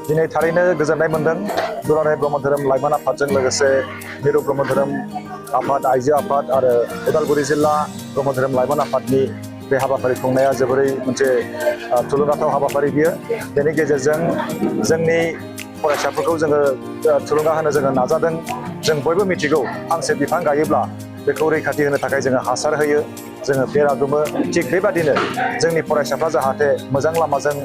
दिनै थारैनो गोजोननाय मोनदों दुलाराय ब्रह्म धोरोम लाइमोन आफादजों लोगोसे मिरु ब्रह्म धोरोम आफाद आइजो आफाद आरो उदालगुरि जिल्ला ब्रह्म धोरोम लाइमोन आफादनि बे हाबाफारि खुंनाया जोबोरै मोनसे थुलुंगाथाव हाबाफारि बियो बेनि गेजेरजों जोंनि फरायसाफोरखौ जोङो थुलुंगा होनो जोङो नाजादों जों बयबो मिथिगौ फांसे बिफां गायोब्ला बेखौ रैखाथि होनो थाखाय जोङो हासार होयो जोङो बेरा दुमो थिग बेबादिनो जोंनि फरायसाफ्रा जाहाथे मोजां लामाजों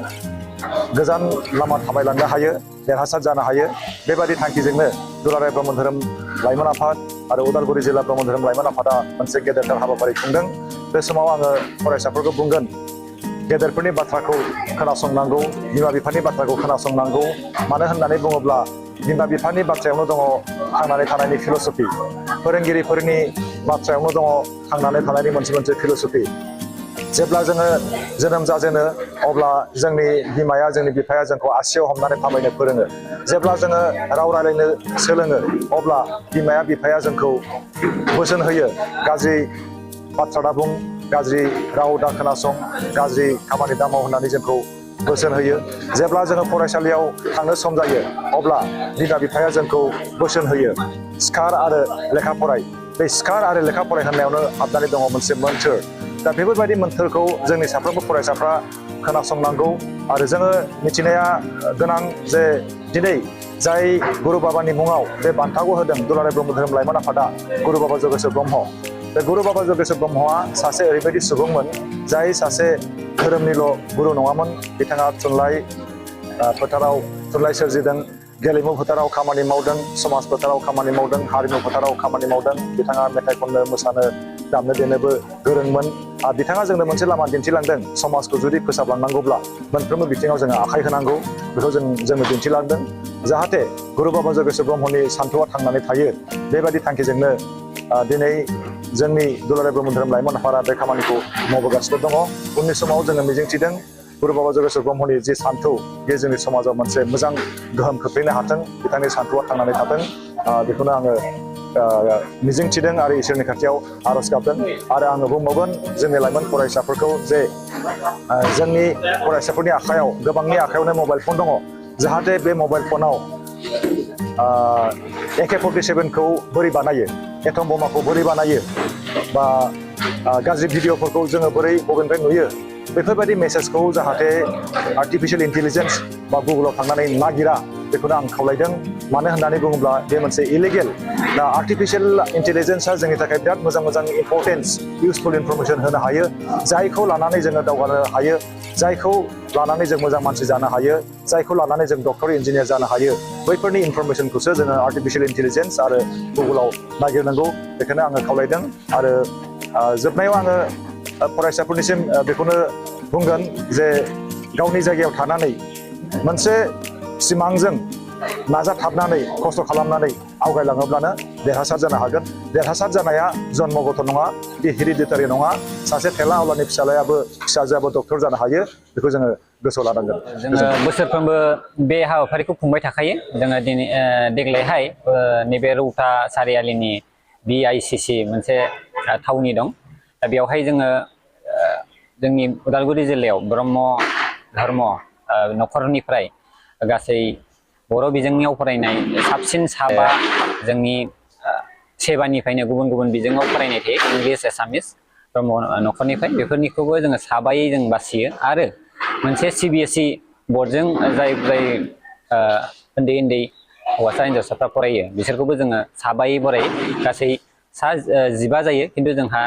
गोजान लामा थाबायलांनो हायो देरहासार जानो हायो बेबादि थांखिजोंनो दुलाराय ब्रह्म धोरोम लाइमोन आफाद आरो उदालगुरि जिल्ला ब्रह्म धोरोम लाइमोन आफादा मोनसे गेदेरथार हाबाफारि खुंदों बे समाव आङो फरायसाफोरखौ बुंगोन गेदेरफोरनि बाथ्राखौ खोनासंनांगौ बिमा बिफानि बाथ्राखौ खोनासंनांगौ मानो होननानै बुङोब्ला बिमा बिफानि बाथ्रायावनो दङ थांनानै थानायनि फिल'सफि फोरोंगिरिफोरनि बाथ्रायावनो दङ थांनानै थानायनि मोनसे फिल'सफि जेब्ला जोङो जोनोम जाजेनो अब्ला जोंनि बिमाया जोंनि बिफाया जोंखौ आसियाव हमनानै थाबायनो फोरोङो जेब्ला जोङो राव रायलायनो सोलोङो अब्ला बिमाया बिफाया जोंखौ बोसोन होयो गाज्रि बाथ्रा दाबुं गाज्रि राव दा खोनासं गाज्रि खामानि दा माव होननानै जोंखौ बोसोन होयो जेब्ला जोङो फरायसालियाव थांनो सम जायो अब्ला बिमा बिफाया जोंखौ बोसोन होयो सिखार आरो लेखा फराय बे सिखार आरो लेखा फराय होननायावनो हाबनानै दङ मोनसे मोन्थोर दा बेफोरबायदि मोन्थोरखौ जोंनि साफ्रोमबो फरायसाफ्रा खोनासंनांगौ आरो जोङो मिथिनाया गोनां जे दिनै जाय गुरु बाबानि मुङाव बे बान्थाखौ होदों दुलाराय ब्रह्म धोरोम लाइमोन आफादा गुरु बाबा जगेश्वर ब्रह्म बे गुरु बाबा जगेश्वर ब्रह्मआ सासे ओरैबायदि सुबुंमोन जाय सासे धोरोमनिल' गुरु नङामोन बिथाङा थुनलाइ फोथाराव थुनलाइ सोरजिदों गेलेमु फोथाराव खामानि मावदों समाज फोथाराव खामानि मावदों हारिमु फोथाराव खामानि मावदों बिथाङा मेथाइ खननो मोसानो दामनो देनोबो गोरोंमोन आरो बिथाङा जोंनो मोनसे लामा दिन्थिलांदों समाजखौ जुदि फोसाबलांनांगौब्ला मोनफ्रोमबो बिथिङाव जोङो आखाइ होनांगौ बेखौ जोंनो दिन्थिलांदों जाहाथे गुरु बाबा जगेश्वर ब्रह्मनि सान्थौआ थांनानै थायो बेबायदि थांखिजोंनो दिनै जोंनि दुलाराय ब्रह्म धोरोम लाइमोन आफादा बे खामानिखौ मावबोगासिनो दङ उननि समाव जोङो मिजिंथिदों गुरु बाबा जगेश्वर ब्रह्मनि जि सान्थौ बे जोंनि समाजाव मोनसे मोजां गोहोम खोख्लैनो हाथों बिथांनि सान्थौआ थांनानै थाथों बेखौनो आङो मिजिंथिदों आरो इसोरनि खाथियाव आरज गाबदों आरो आङो बुंबावगोन जोंनि लाइमोन फरायसाफोरखौ जे जोंनि फरायसाफोरनि आखायाव गोबांनि आखायावनो मबाइल फन दङ जाहाथे बे मबाइल फनाव AK-47खौ बोरै बानायो एटम बमाखौ बोरै बानायो बा गाज्रि भिडिअफोरखौ जोङो बोरै बबेनिफ्राय नुयो बेफोरबायदि मेसेजखौ जाहाथे आर्टिफिशियेल इन्टेलिजेन्स बा गुगोलाव थांनानै नागिरा बेखौनो आं खावलायदों मानो होननानै बुङोब्ला बे मोनसे इलिगेल दा आर्टिफिशियेल इन्टेलिजेन्सआ जोंनि थाखाय बिराद मोजां इम्परटेन्स इउसफुल इनफरमेसन होनो हायो जायखौ लानानै जोङो दावगानो हायो जायखौ लानानै जों मोजां मानसि जानो हायो जायखौ लानानै जों डक्टर इन्जिनियार जानो हायो बैफोरनि इनफरमेसनखौसो जोङो आर्टिफिशियेल इन्टेलिजेन्स आरो गुगोलाव नागिरनांगौ बेखौनो आङो खावलायदों आरो जोबनायाव आङो फरायसाफोरनिसिम बेखौनो बुंगोन जे गावनि जायगायाव थानानै मोनसे सिमांजों नाजाथाबनानै खस्थ' खालामनानै आवगायलाङोब्लानो देरहासार जानो हागोन देरहासार जानाया जन्मगत नङा बे हेरिडिटारि नङा सासे थेला आवलानि फिसाजोआबो डक्टर जानो हायो बेखौ जोङो गोसोआव लानांगोन जोङो बोसोरफ्रोमबो बे हाबाफारिखौ खुंबाय थाखायो जोङो दिनै देग्लायहाय नैबे रौता सारियालिनि BICC मोनसे थावनि दं दा बेवहाय जोङो जोंनि उदालगुरि जिल्लायाव ब्रह्म धर्म न'खरनिफ्राय गासै बर' बिजोंनियाव फरायनाय साबसिन साबा जोंनि सेबानिफ्रायनो गुबुन बिजोङाव फरायनाय थायो इंलिस एसामिस ब्रह्म न'खरनिफ्राय बेफोरनिखौबो जोङो साबायै जों बासियो आरो मोनसे CBSE बर्डजों जाय उन्दै हौवासा हिन्जावसाफ्रा फरायो बिसोरखौबो जोङो साबायै बरायो गासै सा15 जायो खिन्थु जोंहा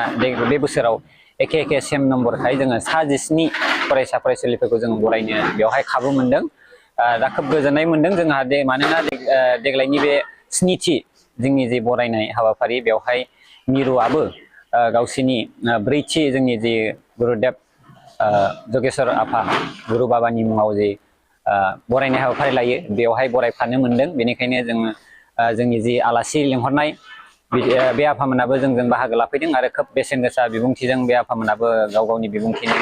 बे बोसोराव एखे सेम नम्बरखाय जोङो सा17 फरायसा फरायसुलिफोरखौ जों बरायनो बेवहाय खाबु मोनदों दा खोब गोजोननाय मोनदों जोंहा मानोना देग्लायनि बे 7थि जोंनि जि बरायनाय हाबाफारि बेवहाय मिरुआबो गावसिनि 4थि जोंनि जि गुरुदेब जगेश्वर आफा गुरु बाबानि मुङाव जि बरायनाय हाबाफारि लायो बेवहाय बरायफानो मोनदों बेनिखायनो जोङो जोंनि जि आलासि लिंहरनाय बे आफामोनाबो जोंजों बाहागो लाफैदों आरो खोब बेसेन गोसा बिबुंथिजों बे आफामोनाबो गाव गावनि बिबुंथिनि